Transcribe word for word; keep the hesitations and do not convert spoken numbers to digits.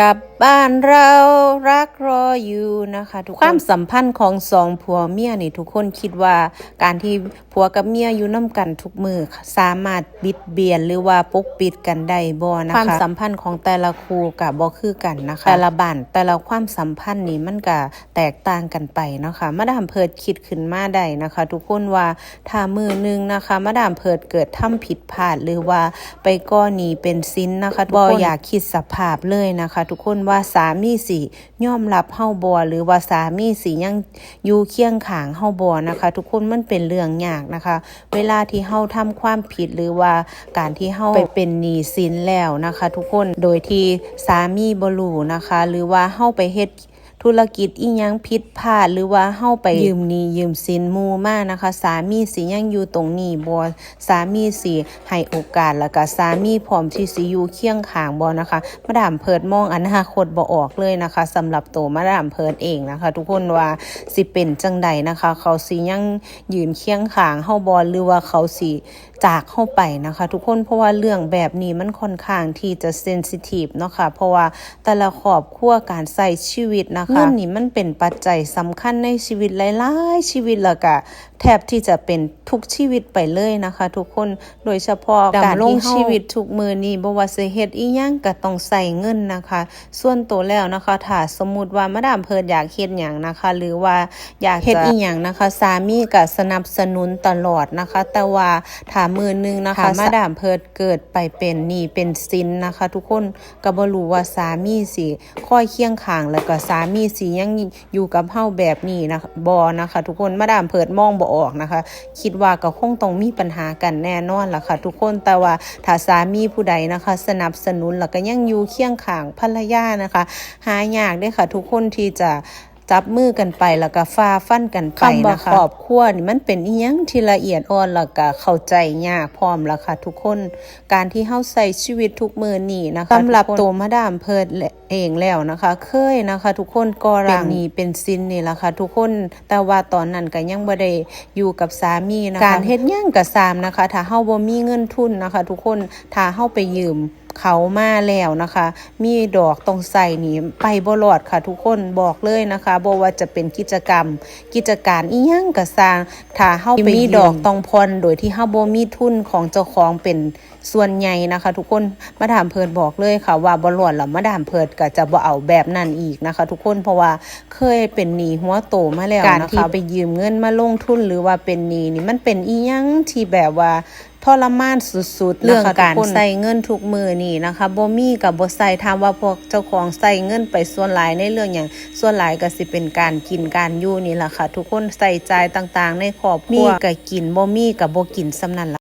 กลับบ้านเรารักรออยู่นะคะทุกคน ความสัมพันธ์ของสองผัวเมียนี่ทุกคนคิดว่าการที่ผัวกับเมียอยู่นำกันทุกมื้อสามารถบิดเบียนหรือว่าปกปิดกันได้บ่นะคะ ความสัมพันธ์ของแต่ละคู่ก็บ่คือกันนะคะ แต่ละบ้านแต่ละความสัมพันธ์นี่มันก็แตกต่างกันไปเนาะค่ะ มาดามเพิร์ดคิดขึ้นมาได้นะคะ ทุกคนว่าถ้ามื้อหนึ่งนะคะ มาดามเพิร์ดเกิดทำผิดพลาดหรือว่าไปก่อหนี้เป็นสินนะคะ ทุกคน บ่อยากคิดสภาพเลยนะคะ ทุกคนว่าสามีสิยอมรับเฮาบ่ หรือว่าสามีสิยังอยู่เคียงข้างเฮาบ่นะคะ ทุกคนมันเป็นเรื่องยากนะคะ เวลาที่เฮาทำความผิดหรือว่าการที่เฮาไปเป็นหนี้สินแล้วนะคะ ทุกคน โดยที่สามีบ่รู้นะคะ หรือว่าเฮาไปเฮ็ดธุรกิจอิหยังผิดพลาด หรือว่าเฮาไปยืมหนี้ยืมสินหมู่มานะคะ สามีสิยังอยู่ตรงนี้บ่ สามีสิให้โอกาส แล้วก็สามีพร้อมที่สิอยู่เคียงข้างบ่นะคะ มาดามเพิร์ดมองอนาคตบ่ออกเลยนะคะ สำหรับตัวมาดามเพิร์ดเองนะคะ ทุกคนว่าสิเป็นจั่งใดนะคะ เขาสิยังยืนเคียงข้างเฮาบ่ หรือว่าเขาสิจากเฮาไปนะคะ ทุกคน เพราะว่าเรื่องแบบนี้มันค่อนข้างที่จะเซนซิทีฟเนาะค่ะ เพราะว่าแต่ละครอบครัวการใช้ชีวิตนะคะ เงินนี่มันเป็นปัจจัยสำคัญในชีวิตหลายๆชีวิต แล้วก็แทบที่จะเป็นทุกชีวิตไปเลยนะคะ ทุกคน โดยเฉพาะการที่เฮาดำรงชีวิตทุกมื้อนี้ บ่ว่าสิเฮ็ดอิหยังก็ต้องใช้เงินนะคะ ส่วนตัวแล้วนะคะ ถ้าสมมุติว่ามาดามเพิร์ดอยากเฮ็ดหยังนะคะ หรือว่าอยากเฮ็ดอิหยังนะคะ สามีก็สนับสนุนตลอดนะคะ แต่ว่าถ้ามื้อหนึ่งนะคะ ถ้ามาดามเพิร์ดเกิดไปเป็นหนี้เป็นสินนะคะ ทุกคน ก็บ่รู้ว่าสามีสิคอยเคียงข้าง แล้วก็สามีสิยังอยู่กับเฮาแบบนี้นะ บ่นะคะ ทุกคน มาดามเพิร์ดมองบ่ออกนะคะ คิดว่าก็คงต้องมีปัญหากันแน่นอนล่ะค่ะ ทุกคน แต่ว่าถ้าสามีผู้ใดนะคะ สนับสนุน แล้วก็ยังอยู่เคียงข้างภรรยานะคะ หายากเด้อค่ะ ทุกคนที่จะจับมือกันไป แล้วก็ฝ่าฟันกันไปนะคะ คำว่าครอบครัวนี่มันเป็นอิหยังที่ละเอียดอ่อน แล้วก็เข้าใจยากพร้อมล่ะค่ะ ทุกคน การที่เฮาใช้ชีวิตทุกมื้อนี้นะคะ สำหรับ ทุกคน ตัวมาดามเพิร์ดเองแล้วนะคะ เคยนะคะ ทุกคน ก่อร่างเป็นหนี้เป็นสินนี่ล่ะค่ะ ทุกคน แต่ว่าตอนนั้นก็ยังบ่ได้อยู่กับสามีนะคะ การเฮ็ดหยังก็ตามนะคะ ถ้าเฮาบ่มีเงินทุนนะคะ ทุกคน ถ้าเฮาไปยืมเขามาแล้วนะคะ มีดอกต้องใช้นี่ไปบ่รอดค่ะ ทุกคน บอกเลยนะคะ บ่ว่าจะเป็นกิจกรรม กิจการอิหยังก็ตาม ถ้าเฮาไปมีดอกต้องผ่อนโดยที่เฮาบ่มีทุนของเจ้าของเป็นส่วนใหญ่นะคะ ทุกคน มาดามเพิร์ดบอกเลยค่ะว่าบ่รอดแล้ว มาดามเพิร์ดก็จะบ่เอาแบบนั้นอีกนะคะ ทุกคน เพราะว่าเคยเป็นหนี้หัวโตมาแล้วนะคะ การที่ไปยืมเงินมาลงทุนหรือว่าเป็นหนี้นี่มันเป็นอิหยังที่แบบว่าทรมานสุดๆนะคะ เรื่องการ ทุกคน ใช้เงินทุกมื้อนี่นะคะ บ่มีก็บ่ใช้ ถามว่าพวกเจ้าของใช้เงินไปส่วนหลายในเรื่องหยัง ส่วนหลายก็สิเป็นการกินการอยู่นี่ล่ะค่ะ ทุกคน ใช้จ่ายต่างๆในครอบครัว มีก็กิน บ่มีก็บ่กิน ส่ำนั้นล่ะ